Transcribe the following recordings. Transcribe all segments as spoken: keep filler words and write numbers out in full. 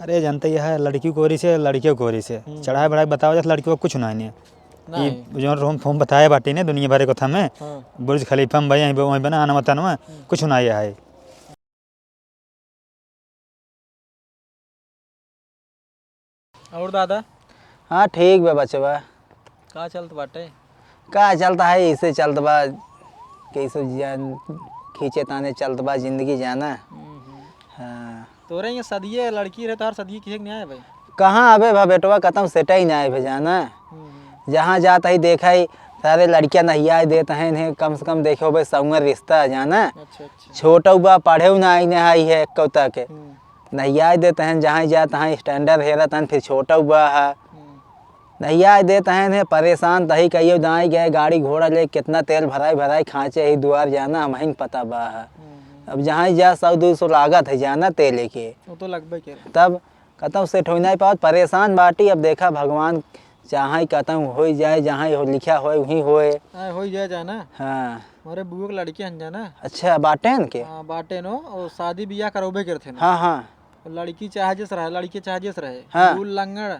अरे, जानते ही है, लड़की कोरी से, लड़कियों कोरी से। हम्म। चढ़ाई बढ़ाई बतावा जात, लड़कियों को कुछ ना है। नहीं। ई जौन हम, हम बताए बाटी ने, दुनिया भर के कथा में, हाँ। बुर्ज खलीफा में भाई, वहीं, वहीं बना आना बताना में, हम्म। कुछ ना है। और दादा? हाँ, ठीक बा बचवा। का चलत बाटे? का चलत है, ऐसे चलत बा, कैसे जान, खींचे ताने चलत बा जिंदगी जाना। हम्म, हम्म। हाँ। तोरे ये सदिये लड़की रहे, तोहार सदिये किहे के नहीं आए भाई? कहाँ अबे भा बेटवा, कतौ सेट ही नहीं आए भे जाना। हम्म, हम्म। जहाँ जात ही देखा ही, सारे लड़कियाँ नहिया देत हैं, इन्हें कम से कम देखे होबे सौंगर रिश्ता जाना। अच्छा, अच्छा। छोटौ बा, पढ़ेउ नाहीं है एक्कौ तक। हम्म। नहिया देत हैं, जहाँ जात हैं standard हेरत हैं, फिर छोटौ बा है। हम्म। नहिया देत हैं, परेशान तही कहियो दाई गए, गाड़ी घोड़ा ले, कितना तेल भराई भराई खाँचे ही दुआर जाना, हमहिन पता बा है। हम्म, हम्म। अब जहाँ जा सौ दो सौ लागत है जाना तेल के। वो तो लगबे करे। तब कतौ सेट होइ नाहीं पावत, परेशान बाटी। अब देखा भगवान चाहे कतौ होइ जाए, जहाँ हो लिखा होए वहीं होए। हाँ, होइ जाए जाना। हाँ। हमारे बुआ के लड़की हन जाना। अच्छा, बाटेन के? हाँ, बाटेन, और शादी बियाह करौबे करथेन। हाँ, हाँ। लड़की चाहे जस रहे, लड़की चाहे जस रहे। हाँ। लूल लंगड़,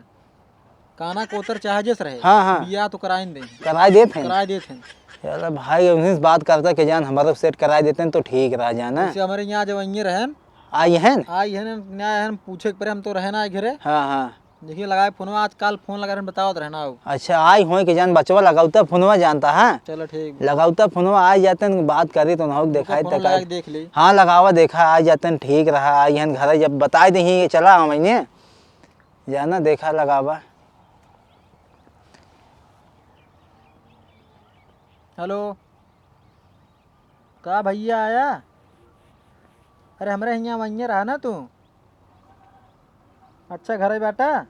काना कोतर चाहे जस रहे। हाँ, हाँ। बियाह तो कराइन दे। कराए देत हैं? कराए देत हैं। चलो भाई, उन्हीं से बात करता कि जान हमारे सेट कराए देते हैं तो ठीक रहा जाना। जैसे हमारे यहाँ जब आइए रहन, आई हैं? आई हैं, ना आए हैं, पूछे के परे, हम तो रहे ना घरे। हाँ, हाँ। देखिए, लगाए फोनवा, आजकल फोन लगा रहे, बतावत रहना हो। अच्छा, आई होए कि जान बचवा लगावता फोनवा जानता है। चलो, ठीक बा। लगावता फोनवा, आ जाते हैं, बात करी तो ना हो, उनको दिखाई फोन तक लगा आई। के देख ली। हाँ, लगावा, देखा, आ जाते हैं, ठीक रहा, आई हैं घर, जब बताए दे ही, चला, हम इन्हें जाना, देखा, लगावा। हेलो, का भैया आया? अरे, हमरे हियाँ वहीं रहा ना तू? अच्छा, घर ही बाटा?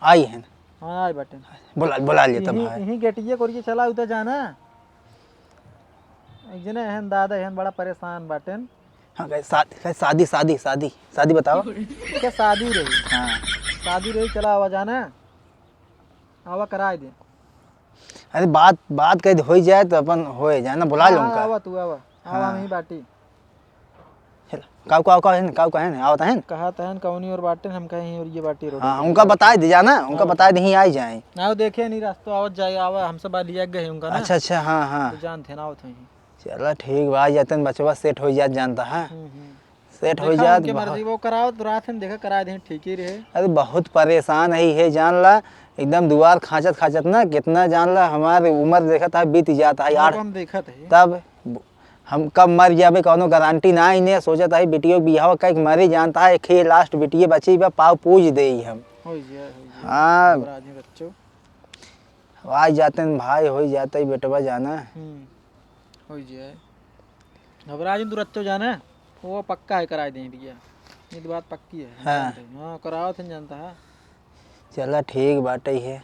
आई हैं। हाँ, आई बाटे। बुला, बुला लेता यहीं, भाई। यहीं गेटिये कोरिये चला उतर जाना। एक जने हैं दादा हैं, बड़ा परेशान बाटेन। हाँ, कहे शादी, कहे शादी, शादी, शादी, शादी बताओ। क्या शादी रही? हाँ। शादी रही, चला आवा जाना। आवा कराए दे। अरे बात, बात कह दे, होई जाए तो अपन होए जाए ना, बुला हाँ, लूँ हाँ, का? आवा तू, आवा। आवा, हाँ। हम ही बाटी। चल, काऊ, काऊ, काऊ है न, काऊ, काऊ है न, आवत है न? कहत है न, कौनी और बाटे, हम कहे यहीं और ये बाटी रोड हाँ, पे। उनका बताए दे जाना, उनका हाँ। बताए दे, यहीं आई जाए। ना, वो देखे नहीं, रास्ता आवत जाए, आवा, हमसे बात लिया गए उनका ना। अच्छा, अच्छा, हाँ, हाँ। तो जानते हैं ना, आवत हैं। चला ठीक बा, आ जाते हैं, बचवा सेट हो जात जानता है। हम्म, हम्म। सेट हो देखा जात उनके बहुत। मर्जी, वो कराओ तो रात में देखा करा दे, ठीक ही रहे। अरे बहुत परेशान है, है जान ला, एकदम दुआर खाँचत खाँचत ना, कितना जान ला, हमार उम्र देखत है बीत जात है, वो यार। हम देखत है। तब हम कब मर जाबे, कौनो गारंटी ना इन्हें, सोचत है बिटियो बियाह कइके मरे जानता है, एक ही लास्ट बिटिये बची बा, पाँव पूज देई हम। हो जाए, हो जाए। हाँ। घबरा जिन बच्चों। आ जाते हैं भाई, हो जाते ही बेटवा जाना। हम्म, हो जाए। घबरा जिन तू रच्चो जाना, वो पक्का है, कराए दें भैया, ये तो बात पक्की है। हाँ। हाँ, कराओ थे जानता है। चला ठीक बाटे है।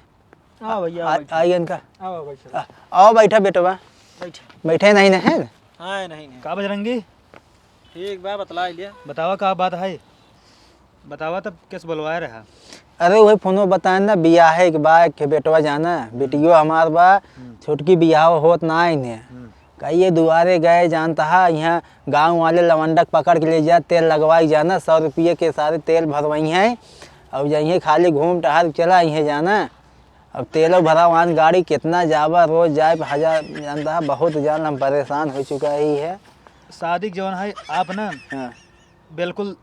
आओ भैया, आ, आओ बैठो। आई इनका। आओ, आओ, बैठो। आ, आओ बैठा बेटवा। बैठो। बैठे नहीं न है? हाँ, नहीं, नहीं। का बजरंगी? ठीक बा, बतला लिया। बतावा का बात है? बतावा तब कैसे बोलवाए रहा? अरे वही फोनो बताए ना, बियाहे के बा, के बेटवा जाना, बिटियो हमार बा, हम्म। छोटकी बियाह होत ना इन्हें। हम्म। कहिए दुआरे गए जानता है, यहाँ गाँव वाले लवंडक पकड़ के ले जा, तेल लगवाई जाना, सौ रुपये के सारे तेल भरवाई हैं, और जाइए खाली घूम टहल चला इन्हें जाना। अब तेलो भरावान गाड़ी कितना जावा, रोज जाए हजार, जानता है, बहुत जान हम परेशान हो चुका ही है। शादी के जौन है आप ना, हाँ। बिल्कुल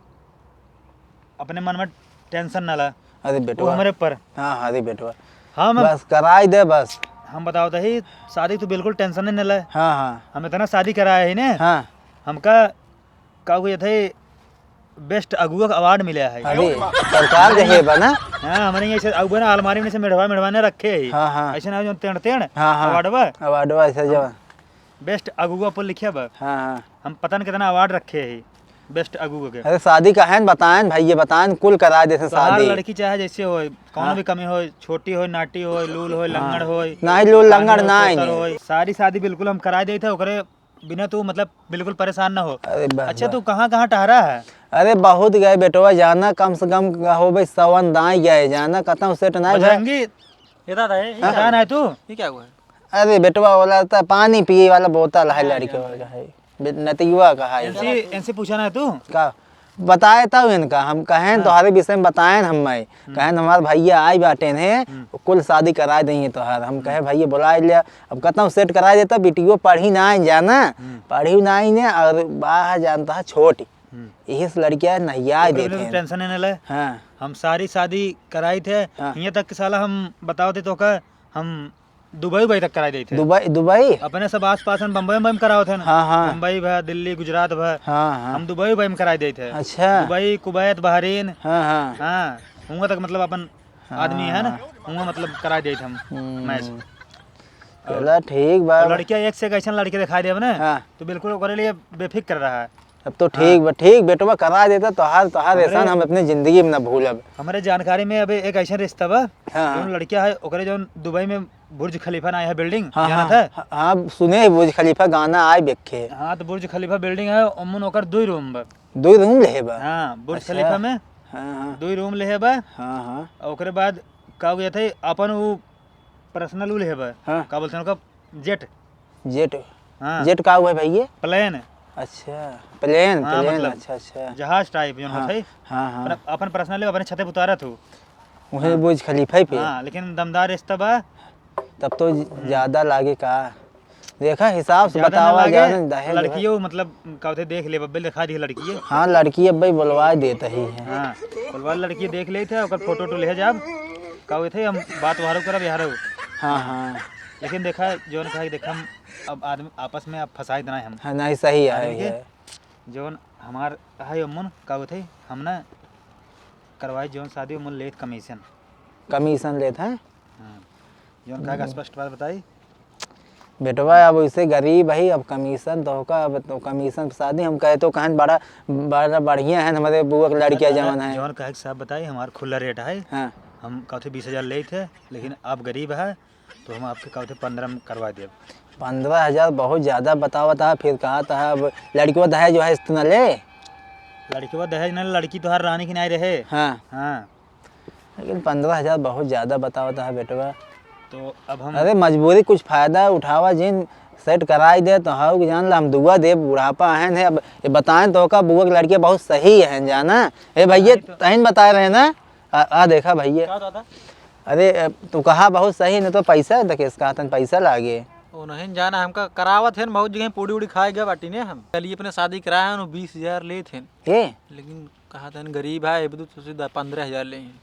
अपने मन में tension ना ला। अरे वो बेटवा। हमरे ऊपर। हाँ, हाँ, अरे बेटवा। हम बस कराई दे बस। हम बताओ तो ही, शादी तू बिल्कुल tension नहीं ले। हाँ, हाँ। हम इतना शादी कराया ही ने। हाँ। हमका का हुए थे, best अगुआ का award मिला है। अरे, सरकार के है बा ना? हाँ, हमारे यहाँ से अगुआ ना अलमारी में से मेढ़वा, मेढ़वा ने रखे है। हाँ, हाँ। ऐसे ना जो टेढ़ टेढ़ हाँ, हाँ। Award बा। Award बा ऐसे जो। Best अगुआ पर लिखे बा। हाँ, हाँ। हम पता न कितना award रखे है best अगुआ के। अरे शादी का है न, बताएं भाई, ये बताएं, कुल करा देते तोहार शादी। लड़की चाहे जैसे होय, कौनो हाँ। भी कमी होय, छोटी होय, नाटी होय, लूल होय, हाँ। लंगड़ होय, नहीं, लूल कानी लंगड़ होय, ना कोतर आएंगे। होय, सारी शादी बिल्कुल हम कराए देते, ओकरे बिना तू मतलब बिल्कुल परेशान ना हो। अरे बस, अच्छा, बस। तू कहाँ कहाँ टहरा है? अरे बहुत गए बेटवा, जाना कम से कम होबे सवन दाई गए, जाना कतौ सेट ना भे- बजरंगी, ये दादा है, ये हाँ। क्या जाना है तू? ये क्या हुआ है? अरे बेटवा वाला तो पानी पिए वाला बोतल है, हाँ, लड़के हाँ। वाला है, बे-, नतियुआ का है। इनसे, इनसे पूछा ना तू? का? बताए तब इनका, हम कहेन हाँ। तोहरे विषय में बताएन हम मैं। हम्म। कहेन हमार भैया आई बाटेन है, हम्म। कुल शादी कराए देंगे तोहार। हम हम्म। कहे भैया बुलाए लिया, अब कहता हूँ सेट कराए देता, बिटियो पढ़ी ना आई जाना, हम्म। पढ़ी ना आई ने और बाहर जानता है छोटी। हम्म। यही से लड़कियाँ नहिया तो देते हैं। टेंशन नहीं ले। हाँ। हम सारी शादी कराई थे, हाँ। यहाँ तक कि साला हम बताओ थे तो का हम दुबई उबई तक कराई देई थे। दुबई, दुबई? अपने सब आस पास में बम्बई, बम्बई में करावत है ना। हाँ, हाँ। बम्बई भा, दिल्ली, गुजरात भा। हाँ, हाँ। हम दुबई उबई में कराई देई थे। अच्छा। दुबई, कुवैत, बहरीन। हाँ, हाँ। हाँ, हुआं तक मतलब अपन हाँ। आदमी है ना, हुआं मतलब कराई देई थे हम हम्म। मैच। चला ठीक बा। और लड़कियाँ एक से एक ऐसन लड़के दिखाई देब ना, हाँ। तो बिल्कुल ओकरे लिए बेफिक्र रहा है। अब तो हाँ। ठीक बा, ठीक बेटवा करा देता, तोहार, तोहार हमरे एहसान हम अपने जिंदगी में ना भूलब। हमरे जानकारी में अभी एक ऐसन रिश्ता बा, हाँ, हाँ। जौन लड़किया है, ओकरे जौन दुबई में बुर्ज खलीफा ना है building, हाँ, जानत हाँ, है? हाँ, हाँ, सुने है बुर्ज खलीफा गाना आए बेखे। हाँ, तो बुर्ज खलीफा building है, ओमन ओकर दुई room बा। दुई room लेहे बा? हाँ, बुर्ज अच्छा। खलीफा में हाँ, हाँ। दुई room लेहे बा। हाँ, हाँ। और ओकरे बाद का हो गया था, अपन वो personal उ लेहे बा। हाँ। का बोलते हैं ओका? Jet। Jet। हाँ। Jet का हुआ है भैया? Plane। अच्छा, plane, हाँ, plane, मतलब, अच्छा, अच्छा। जहाज type जौन हाँ, होत है। हाँ, हाँ। अपन, अपन personal अपने छते पे उतारत हो। वही हाँ। बुर्ज खलीफा पे। हाँ, लेकिन दमदार रिश्ता बा। तब तो ज-, हम्म। ज्यादा लागे का? देखा, हिसाब से ज्यादा ना बतावा, लागे, ज्यादा ना, दहेज वहेज। लड़कियों, मतलब, का होते देख ले, बब्बे दिखा दी लड़की। हाँ, लड़की अब भाई बुलवा देता ही है। हाँ, बुलवा लड़की देख ले थे, ओकर photo वोटो ले जाब। का होते हम बात वहारो करब, यहारो। हाँ, हाँ। लेकिन देखा, जौन कहा कि देखा, हम अब आदमी आपस में अब फंसाई देना है हम। हाँ, नहीं, सही है, आदमी के है। जौन हमार है उमन, का होते हम ना करवाई जौन शादी उमन लेत commission। Commission लेत हैं? हाँ। जौन कहा कि हम्म। स्पष्ट बात बताई। बेटवा, अब वैसे गरीब है, अब commission तो होगा, अब तो commission पे शादी, हम कहे तो कहन बड़ा, बड़ा बढ़िया है, हमारे बुआ के लड़किया दादा, जवन है। जौन कहे कि साहब बताई, हमार खुला rate है। हाँ। हम कहते बीस हजार लेत है, लेकिन आप गरीब है, तो हम आपके कहते पन्द्रह में करवा देब। पन्द्रह हजार बहुत ज्यादा बतावत है, फिर कहत है, अब लड़कियों दहेज वहेज तो न ले? लड़कियों दहेज न ले, लड़की तोहार रानी की नहीं रहे। हाँ। हाँ। लेकिन पन्द्रह हजार बहुत ज्यादा बतावत है बेटवा। तो अब हम अरे मजबूरी कुछ फायदा उठावा जिन, set कराई दे तो हाउ कि जान ला हम दुआ देब, बुढ़ापा अहन है। अब ये बताएं तो का बुआ के लड़किया बहुत सही है जाना। ए भैया, नहीं तो तहिन बताए रहे ना, आ, आ देखा भैया। का दादा? अरे, अ, तू कहा बहुत सही, नहीं तो पैसा देखे इसका हाथन पैसा लागे। ओ नहीं जाना, हमका करावत है, बहुत जगह पूड़ी उड़ी खाए गए बाटी ने हम। चलिए अपने शादी कराए हैं, बीस हजार लेत हैं। ए? लेकिन कहा था गरीब है, ये भी तो तुझसे द-, पन्द्रह हजार ले हैं।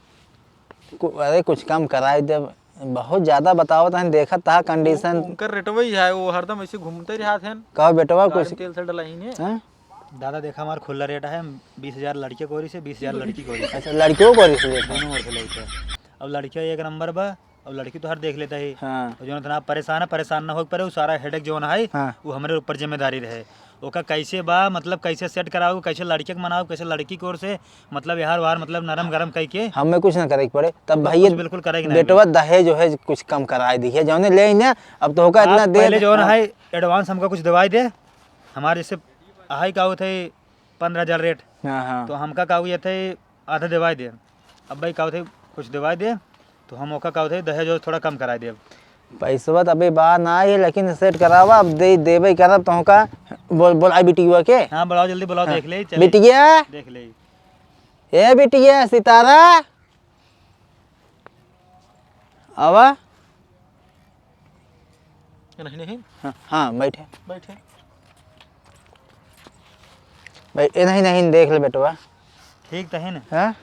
कु-, अरे कुछ कम कराए दे, बहुत ज्यादा बतावत हैं, देखत था condition। उनकर रेटवा ही है, वो हरदम ऐसे घूमते रहत हैं। कहो बेटवा गाड़ी कुछ में तेल से डला ही नहीं। हैं? दादा देखा हमार खुला rate है, हम बीस हजार लड़के कोरी से, बीस हजार लड़की कोरी से। अच्छा, लड़कियों कोरी से लेते हैं? दोनों ओर से लेते हैं। अब लड़किया एक नंबर बा, अब लड़की तो हर देख लेता है। हाँ। और जौन इतना परेशान है, परेशान ना हो परे, वो सारा headache जौन है, हाँ। वो हमरे ऊपर जिम्मेदारी रहे। ओका कैसे बा, मतलब कैसे set कराओ, कैसे लड़के के मनाओ, कैसे लड़की की ओर से, मतलब यार वार, मतलब नरम गरम कह के। हमें कुछ ना करे के पड़े। तब तो भैया कुछ बिल्कुल करे के नहीं। बेटवा दहेज जो है कुछ कम कराए दिए, जौने ले ही ना, अब तो होगा आप इतना देर। पहले जौन हाँ। है advance हमका कुछ दिवाई दे, हमारे जैसे हाई का होते पन्द्रह हजार rate, हाँ, हाँ। तो हमका का हुए थे आधा देवाई दे। अब भाई का होते कुछ देवाई दे, तो हम ओका का होते दहेज और थोड़ा कम कराई दे। पैसवा तो अबे बा ना है, लेकिन set करावा, अब दे, देबे करब तो का। बोल, बोल आई बिटिया के। हाँ, बुलाओ जल्दी, बुलाओ, हाँ। देख ले, चले। बिटिया। देख ले। ए बिटिया, सितारा। आवा। नहीं, नहीं। हाँ, हाँ, बैठे। बैठे। भाई, ए, नहीं, नहीं, देख ले बेटवा। ठीक तो है ना? हाँ?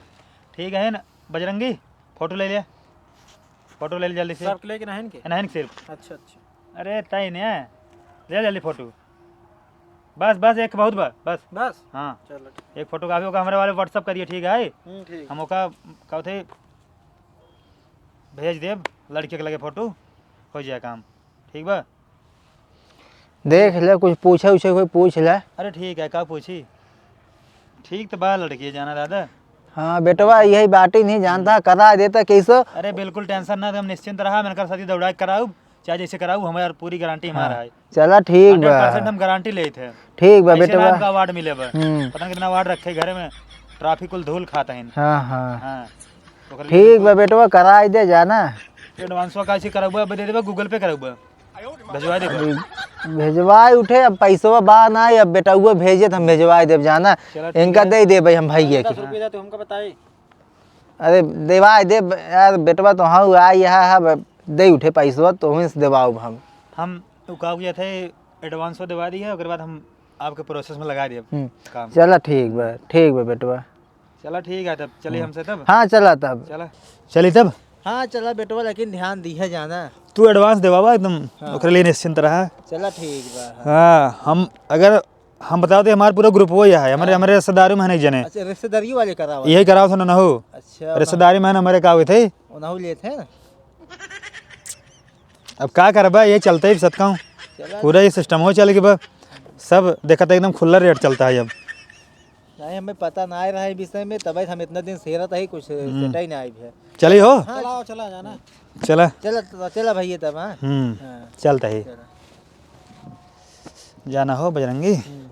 ठीक है ना? बजरंगी, photo ले ले। Photo ले ले जल्दी से। Shirt लेके नहीं के? नहीं सिर्फ। अच्छा, अच्छा। अरे, तय ने। ले जल्दी photo। बस, बस, एक बहुत बा, बस। बस? हाँ। चलो, ठीक। एक photo काफी होगा, हमरे वाले WhatsApp करिए, ठीक है? हम्म, ठीक। हम ओका, का होते, भेज देब, लड़के के लगे photo, हो जाए काम। ठीक बा? देख ले, कुछ पूछे उछे कोई पूछ ले। अरे ठीक है, का पूछी? ठीक तो बा लड़की, जाना दादा। हाँ, बेटवा, यही बाटी नहीं जानता, करा देता कैसो। अरे बिल्कुल tension ना, तुम निश्चिंत रहा, मैंने कर साथी दौड़ा के कराऊ, चाहे जैसे कराऊ, हमारे पूरी guarantee हमारा हाँ। है। चला, ठीक बा। Hundred percent हम guarantee लेत है। ठीक बा, ऐसे बेटवा। ना हमका award मिले बा। हम्म। पता नहीं कितना award रखे घरे में, trophy कुल धूल खाता है। हाँ, हाँ। हाँ। ओकरे लिए ठीक बिल्कुल बा, बेटवा, कराई दे जाना। Advance का ऐसे करबा, अब दे देबा, Google Pay करबा। भेजवा दे। अरे, भेजवाए उठे, अब पैसवा बा ना, अब बेटउआ भेजे त हम भेजवाए देब जाना। चला, ठीक इनका है। दे देबे हम भैया के। दस रुपया तो हमका बताई। अरे, देवाए देब यार, बेटवा तो हाँ, आ यहाँ है, अब दे उठे पैसवा, तो वहीं से देवाउब हम। हम उ का किया थे, advance देवा दिया, ओकर बाद हम आपके process में लगा दिया हम्म। काम। चला, ठीक बा, ठीक बा बेटवा। चला, ठीक है, तब चली हम्म। हमसे तब। हाँ, चला तब। चला। चली तब। हाँ, चला बेटवा, लेकिन ध्यान दिहे जाना। तू advance देवावा एकदम, हाँ। ओकरे लिए निश्चिंत रहा। चला, ठीक बा, हाँ। हाँ, हम, अगर हम बताओ तो हमारे पूरा group वही है, हमारे, हाँ। हमारे रिश्तेदारी में है नहीं जने। अच्छा, रिश्तेदारी वाले करावा? यही कराओ था ना, ना हो। अच्छा, रिश्तेदारी में है ना, हमारे का हुए थे? ओनहु लेत है ना? अब का करबा, ये चलते ही सतकाऊँ। चला। पूरा ये system हो चल के बा, सब देखत एकदम खुला rate चलता है अब। नहीं, हमें पता ना रहा है विषय में, तबे हम इतना दिन सेरत है, कुछ हम्म। सेटा ही ना आई है। चली हो? हाँ। चला, चला जाना। चला। चला, तो चला भैया तब, हाँ? हम्म। हाँ। चलता है। चला। जाना हो बजरंगी? हम्म।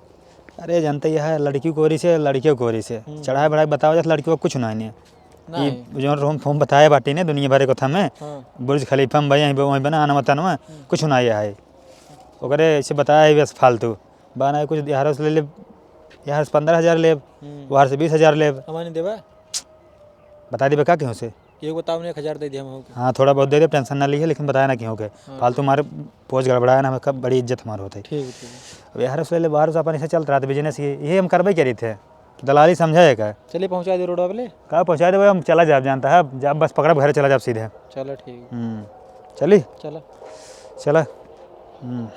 अरे, जानते ही है, लड़की कोरी से, लड़कियों कोरी से। हम्म। चढ़ाए बढ़ाए बतावा जात, लड़कियों को कुछ ना नहीं। नहीं। ई जौन हम, हम बताए बाटी ने दुनिया भर के कथा में, हाँ। बुर्ज खलीफा में भाई, यहीं पे, वहीं बना, आना मत आना, हम्म। कुछ ना आया है। ओकरे ऐसे बताया है बस फालतू। बा ना कुछ यार से ले ले, यार से पन्द्रह हजार लेब, हम्म। वहाँ से बीस हजार लेब। हमारे देबा? बता देबे का केहू से? केहू बताओ ने, एक हजार दे दिया हम होके। हाँ, थोड़ा बहुत दे दे, tension ना लीहे, लेकिन बताया ना केहू के। हाँ। फालतू मारे पोज गड़बड़ाया ना, हमें कब बड़ी इज्जत हमार होत है। ठीक है, ठीक है। अब यार से ले ले, बाहर से अपन ऐसे चलत रहा था business, ये, ये हम करबे करी थे। दलाली समझा है का? चलिए पहुँचा दे रोडवा पे ले। का पहुँचा दे भाई, हम चला जाब, जानता है, जाब बस पकड़ब, घर चला जाब सीधे। चलो ठीक। हम्म, चली? चला। चला। हम्म।